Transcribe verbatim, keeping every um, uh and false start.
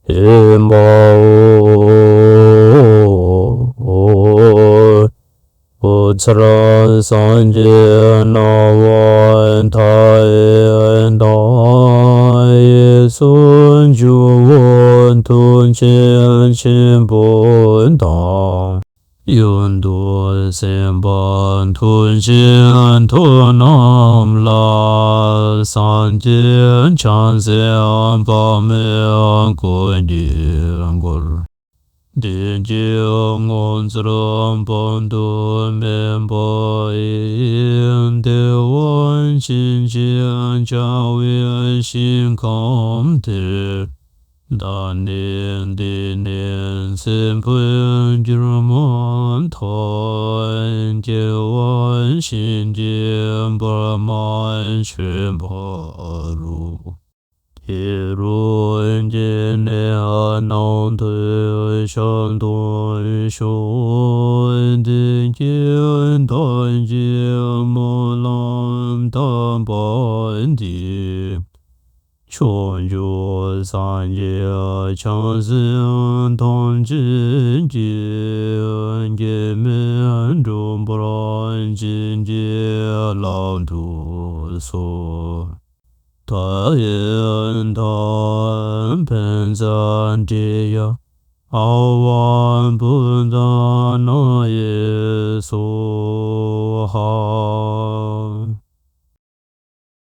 ཨེ་མའོ། ཚུར་སངས་རྒྱས་སྣང་བ་མཐའ་ཡས་དང་། གཡས་སུ་འཇུག་པ་མཐུ་ཆེན་ཆེན་པོ་དང་། གཡོན་དུ་སེམས་དཔའ་མཐུ་ཆེན་མཐུ་རྣམས་ལ། སངས་རྒྱས་བྱང་སེམས་དཔག་མེད་བཀོད་ཀྱིས་བསྐོར། དེ་ཀའི་ངོ་མཚར་དཔག་ཏུ་མེད་པ་ཡིས། བདེ་བ་ཅན་གྱི་བྱ་བའི་ཞིང་ཁམས་དེར། བདག་ནི་འདི་ནས་ཚེ་འཕོས་གྱུར་མ་ཐག་སྐྱེ་བ་གཞན་གྱིས་བར་མ་ཆོད་པ་རུ། དེ་རུ་སྐྱེས་ནས་སྣང་མཐའི་ཞལ་མཐོང་ཤོག། དེ་སྐད་བདག་གིས་སྨོན་ལམ་བཏབ་པ་འདིས། ཕྱོགས་བཅུའི་སངས་རྒྱས་བྱང་སེམས་ཐམས་ཅད་ཀྱིས། གེགས་མེད་འགྲུབ་པར་བྱིན་གྱིས་བརླབ་ཏུ་གསོལ། ཏདྱ་ཐཱ། བཛྲ་ཨ་ཝ་བུདྡྷ་ན་ཡེ་སྭཱ་ཧཱ།